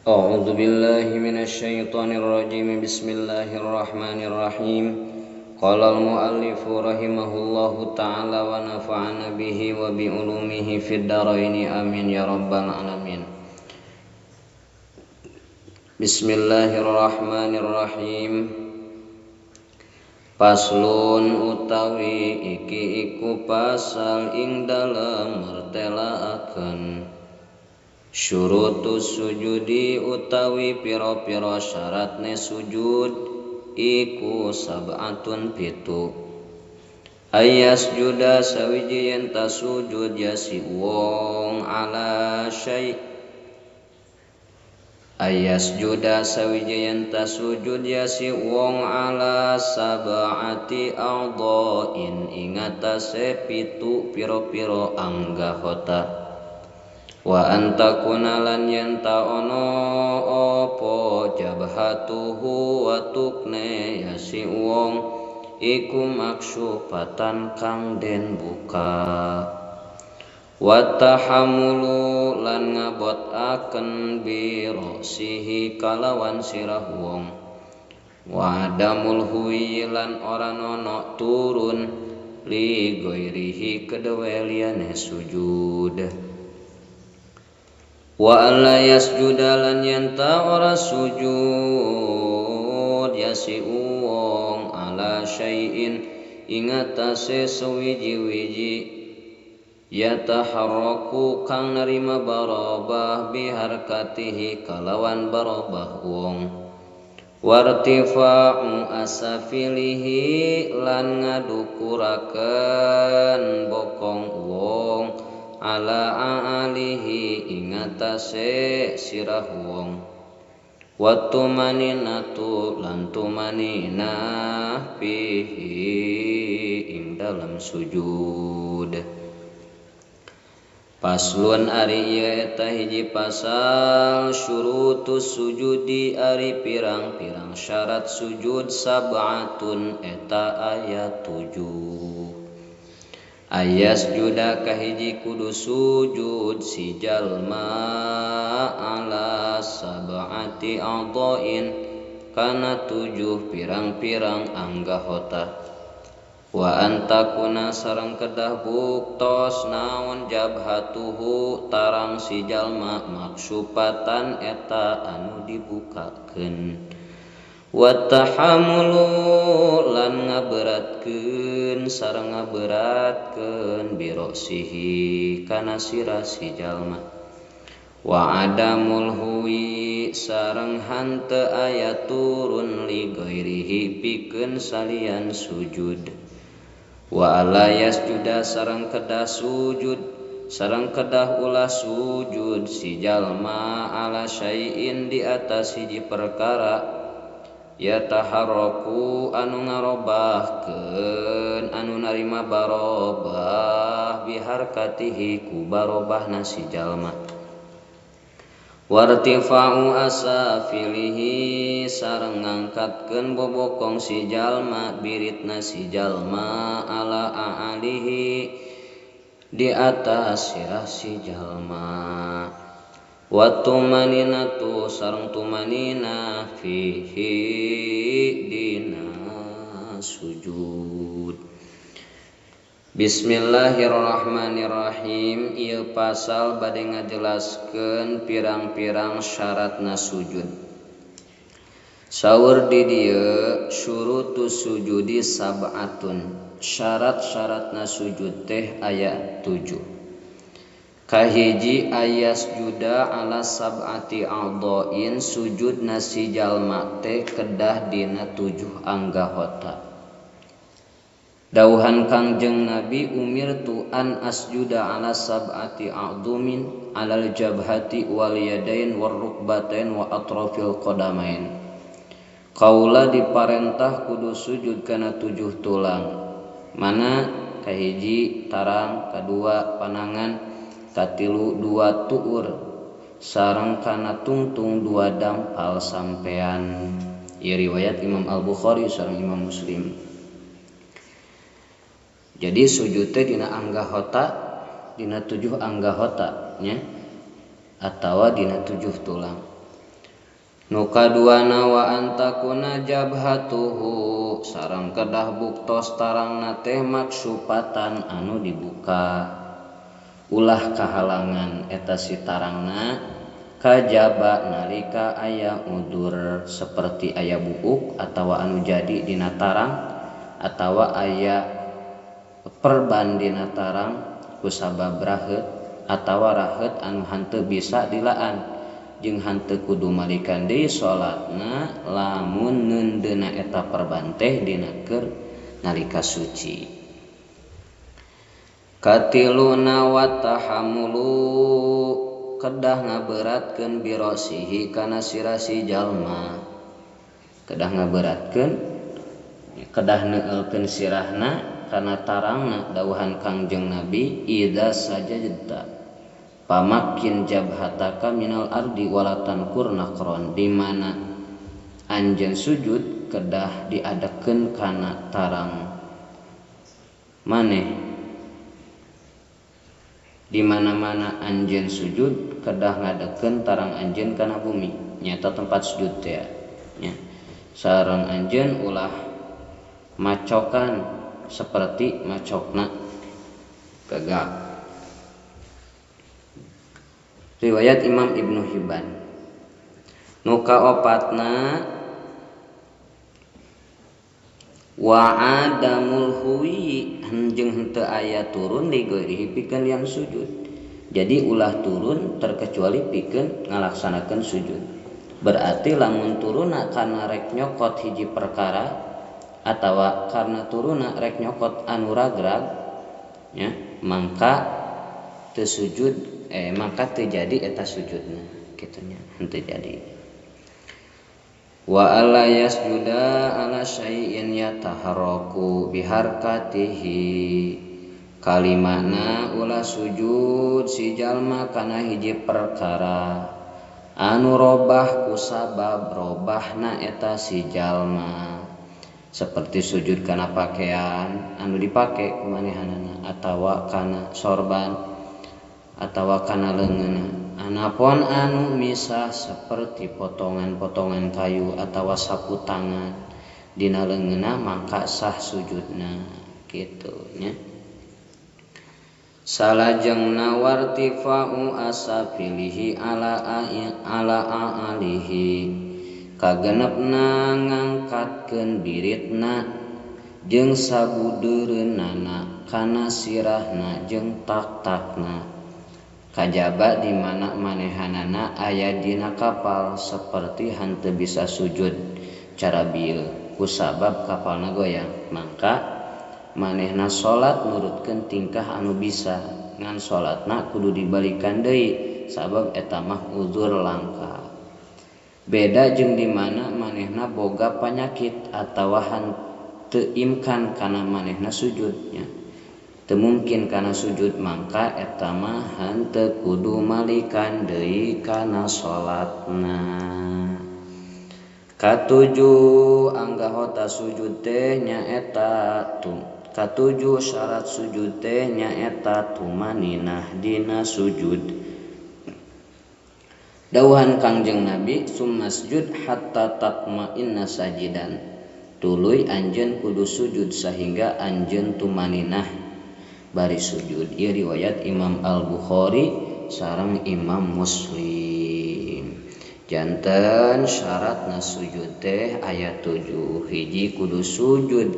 A'udzu billahi minasyaitonir rajim. Bismillahirrahmanirrahim. Qala al-muallifu rahimahullahu ta'ala wa nafa'ana bihi wa bi ulumihi fid dharain. Amin ya rabbal alamin. Bismillahirrahmanirrahim. Paslon utawi iki iku pasal ing dalem mertelaaken syurutus sujudi utawi pira-pira syaratne sujud iku sab'atun pitu. Ayas juda sawiji yen ta sujud ya si wong ala syai. Ayas juda sawiji yen ta sujud ya si wong ala sab'ati a'dha'in ing atase pitu pira-pira anggahota. Wa antakuna lan yen ta ono apa jabhatuhu wa tukne ya si wong iku maksufatan kang den buka. Wa tahammulu lan ngabotaken bi ra'sihi kalawan sirah wong. Wa adamul huwi lan ora ono turun li ghairihi kedewe liyane sujud. Wa alla yasjuda lan yen ta ora sujud ya si wong ala syai'in ing atase suwiji-wiji ya taharraku kang narima barobah biharkatihi kalawan barobah wong. Wartifa'u asafilihi lan ngadukuraken bokong wong ala a'alihi ing atase sirah wong. Wa tumaninatu lan tumanina fihi ing dalam sujud. Paslon ari ieu eta hiji pasal syurutus sujudi ari pirang-pirang syarat sujud sab'atun eta aya 7. Ayas juda kahiji kudu sujud si jalma ala sab'ati a'dha'in kana 7 pirang-pirang anggahota. Wa antakuna sareng kedah buktos naon jabhatuhu tarang si jalma maksupatan eta anu dibukakeun. Wa tahammulu lan ngaberatkeun sareng ngaberatkeun birosihi kana sirah si jalma. Wa adamul huwi sareng hanteu aya turun li ghairihi pikeun salian sujud. Wa alla yasjuda sareng kedah sujud sareng kedah ulah sujud si jalma ala syai'in di atas hiji perkara ya taharraku anu ngarobahkeun anu narima barobah biharkatihi ku barobahna si jalma. Wartifa'u asafilihi sareng ngangkatkeun bobokong si jalma biritna si jalma ala a'alihi di atas sirah si jalma. Wa tumaninatu sareng tumanina fihi dina sujud. Bismillahirrahmanirrahim. Ieu pasal bade ngajelaskeun pirang-pirang syaratna sujud. Saur di dieu syurutus sujudi sab'atun. Syarat-syaratna sujud teh aya 7. Kahiji ayas juda ala sab'ati a'dha'in sujud nasi jalma teh kedah dina 7 anggahota. Dauhan Kangjeng Nabi umirtu an asjuda ala sab'ati a'dhumin alal jabhati wal yadain war rukbatain wa atrafil qadamain. Kaula diparentah kudu sujud kana 7 tulang. Mana kahiji tarang, kadua panangan, katilu 2 tuur sareng kana tungtung 2 dampal sampean. Ieu riwayat Imam Al-Bukhari sareng Imam Muslim. Jadi sujud teh dina anggahota, dina 7 anggahota nya atawa dina 7 tulang. Nu kaduana wa antakuna jabhatuhu sareng kedah buktos tarangna teh maksupatan anu dibuka ulah kahalangan eta si tarangna kajaba nalika aya udur seperti aya buuk atawa anu jadi dina tarang atawa aya perban dina tarang kusabab raheut atawa raheut anu henteu bisa dilaan jeung henteu kudu malikan deui salatna lamun neundeuna eta perban teh dina keur nalika suci. Katiluna wa tahammulu kedah ngaberatkeun birosihi kana sirah si jalma kedah ngaberatkeun kedah neueulkeun sirahna kana tarangna dawuhan Kangjeng Nabi idza sajadta pamakin jabhataka minal ardi walatan kurnakron di mana anjeun sujud kedah diadekeun kana tarang maneh di mana-mana anjeun sujud kedah ngadekeun tarang anjeun kana bumi nyata tempat sujud teh nya sareng anjeun ulah macokan seperti macokna gagak. Riwayat Imam Ibnu Hibban. Nu kaopatna wa adamul huwi jeung henteu aya turun li ghairihi pikeun yang sujud. Jadi ulah turun terkecuali pikeun ngalaksanakeun sujud. Berarti lamun turunna kana rek nyokot hiji perkara atawa karena turunna rek nyokot anu ragrag nya mangka teu sujud maka terjadi eta sujudna kitu nya henteu jadi. Wa alla yasjuda ala syai'in yataharraku biharkatihi kalimana ulah sujud si jalma kana hiji perkara anu robah kusabab robahna eta si jalma seperti sujud kana pakaian anu dipake kumanehanana atawa kana sorban atawa kana leungeunna anapon anu misah seperti potongan-potongan kayu atawa sapu tangan dina leungeunna maka sah sujudna kitu nya. Salajengna wartifa'u asafilihi ala alihi kagenepna ngangkatkeun biritna jeung sabudeureunana kana sirahna jeung tak-takna kajaba di mana manehanana aya dina kapal seperti henteu bisa sujud cara bieu kusabab kapalna goyang maka manehna salat nurutkeun tingkah anu bisa ngan salatna kudu dibalikan deui sabab eta mah uzur langka. Beda jeung di mana manehna boga panyakit atawa henteu imkan kana manehna sujudnya teu mungkin kana sujud mangka eta mah henteu kudu malikan deui kana salatna. Katujuh anggahota sujud teh nyaeta katujuh syarat sujud teh nyaeta tumaninah dina sujud. Dawuhan Kangjeng Nabi summasjud hatta tatma'inna sajidan tuluy anjeun kudu sujud sehingga anjeun tumaninah bari sujud. Ieu riwayat Imam Al-Bukhari sareng Imam Muslim. Janten syaratna sujud teh aya 7 hiji kudu sujud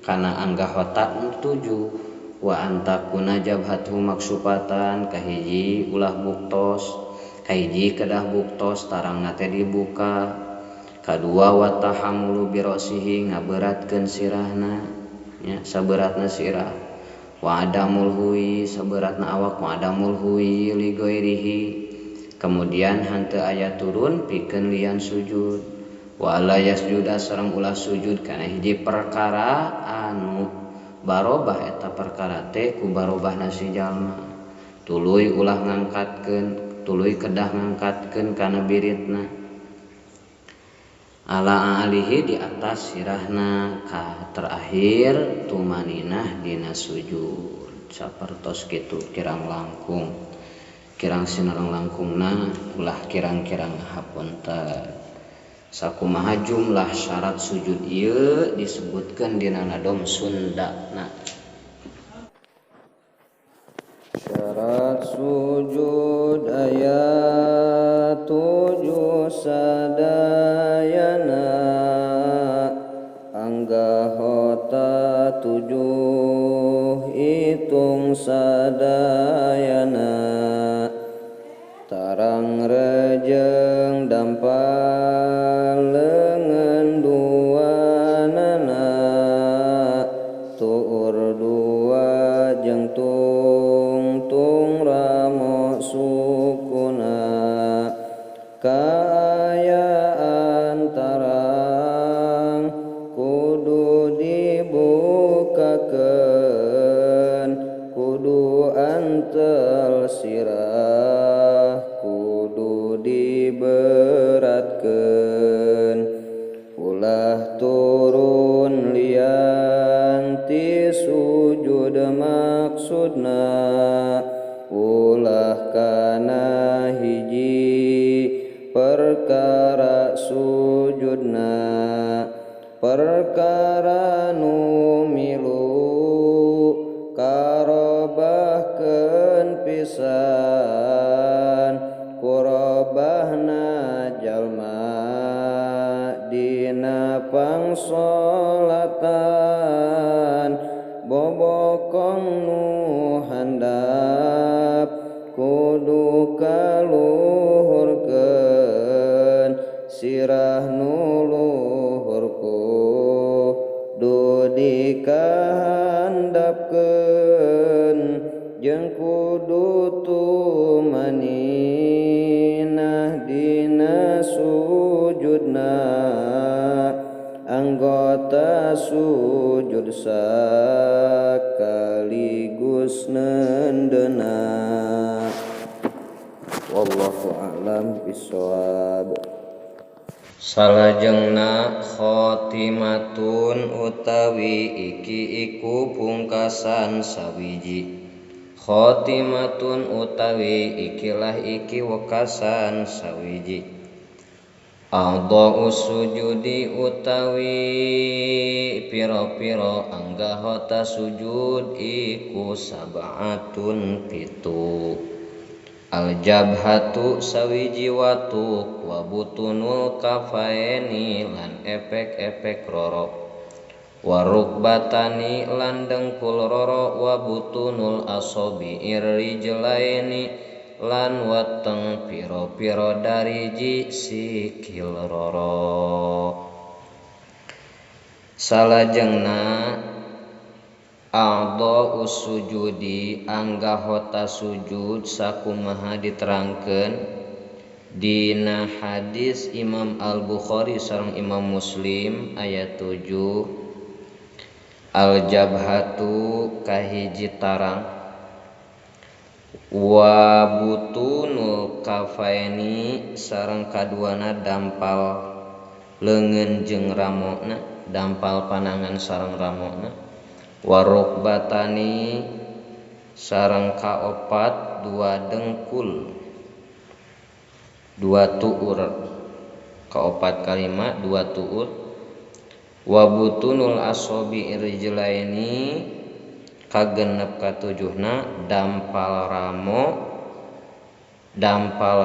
kana anggahota 7 wa antakuna jabhatu maksupatan kahiji ulah buktos kahiji kedah buktos tarangna teh dibuka kadua wa tahammulu birosihi ngaberatkeun sirahna nya saberatna sirah wa adamul hui saberatna awak wa adamul hui li ghairihi kemudian henteu aya turun pikeun lian sujud wa la yasjuda sareng ulah sujud kana hiji perkara anu barobah eta perkara teh ku barobahna si jalma tuluy ulah ngangkatkeun tuluy kedah ngangkatkeun kana biritna ala alihi di atas sirahna ka terakhir tumaninah dina sujud sapertos kitu kirang langkung kirang sinareng langkungna ulah kirang-kirang hapunten. Sakumaha jumlah syarat sujud ieu disebutkeun dina nadom Sundana. Syarat sujud aya 7 sadayana, anggahota 7 hitung sadayana, tarang rejeng dampal lengan dua nana, tuur dua jeung tungtung ramo sukuna, kaayaan tarang kudu dibukakeun, kudu antel sirah kudu diberatkeun, ulah turun lian ti sujud maksudna, ulah kana hiji perkara sujudna, perkara nu milu karobahkeun pisan, kurobahna jalma dina pangsolatan, bobokong nu handap kudu kaluhurkeun, sirah nu luhur kudu dikahandapkeun, jeung kudu tumaninah dina sujudna, anggota sujud sakaligus nendena. Wallahu a'lam bishawab. Salajengna khotimatun utawi iki iku pungkasan sawiji. Khotimatun utawi ikilah iki wekasan sawiji. A'dha'u sujudi utawi pira-pira anggahota sujud iku sab'atun 7. Al-jabhatu sawiji watuk wa butunul kafaeni lan epek-epek roro, warukbatani lan dengkul roro, wa butunul asobi irrijlaini lan weteng piro-piro dariji sikil roro. Salajengna a'dha'u sujudi anggahota sujud sakumaha diterangkeun dina hadis Imam Al-Bukhari sareng Imam Muslim ayat 7. Al-jabhatu kahiji tarang, wa butunul kafaini sareng kaduana dampal leungeun jeung ramona, dampal panangan sareng ramona, warukbatani sareng kaopat dua dengkul dua tuur, kaopat kalima dua tuur, wa butunul asobi rijlaini kagenep katujuhna dampal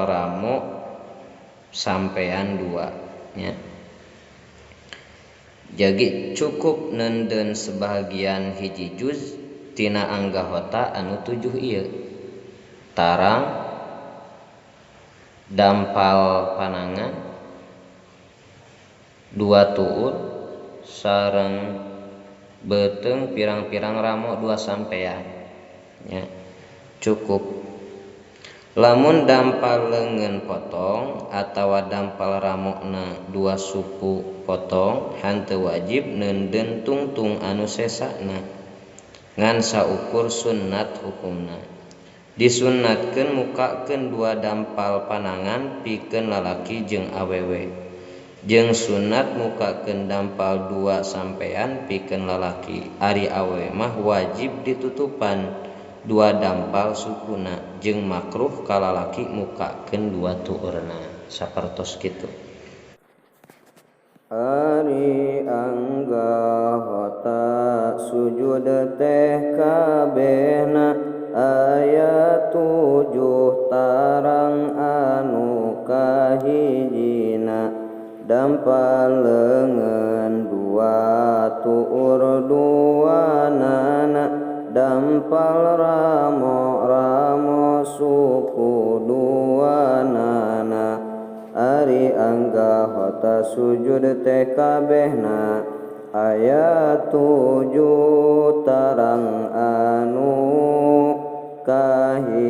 ramo sampean dua nya. Jadi cukup nenden sebagian hiji juz tina anggahota anu 7 ieu, tarang, dampal panangan dua tuur sareng beuteung pirang-pirang ramo dua sampean ya, cukup. Lamun dampal leungeun potong atawa dampal ramokna dua suku potong hanteu wajib neunden tungtung anu sesana, ngan saukur sunnat hukumna. Disunnatkeun mukakeun dua dampal panangan pikeun lalaki jeung awewe, jeung sunat mukakeun dampal dua sampean pikeun lalaki. Ari awewe mah wajib ditutupan dua dampal sukuna, jeung makruh kalalaki mukakeun dua tuurna. Sapertos kitu. Ari anggahota sujud teh kabehna aya 7 tarang anu kahijina dampal leungeun 2 tuur 2 nana dampal ramo ramo suku 2 nana. Ari anggahota sujud teh kabehna aya 7 tarang anu kahijina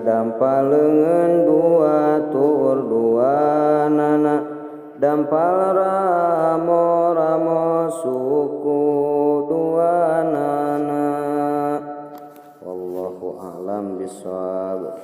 dampal leungeun 2 tuur 2 nana dampal ramo ramo suku 2 nana. Wallahu a'lam bishawab.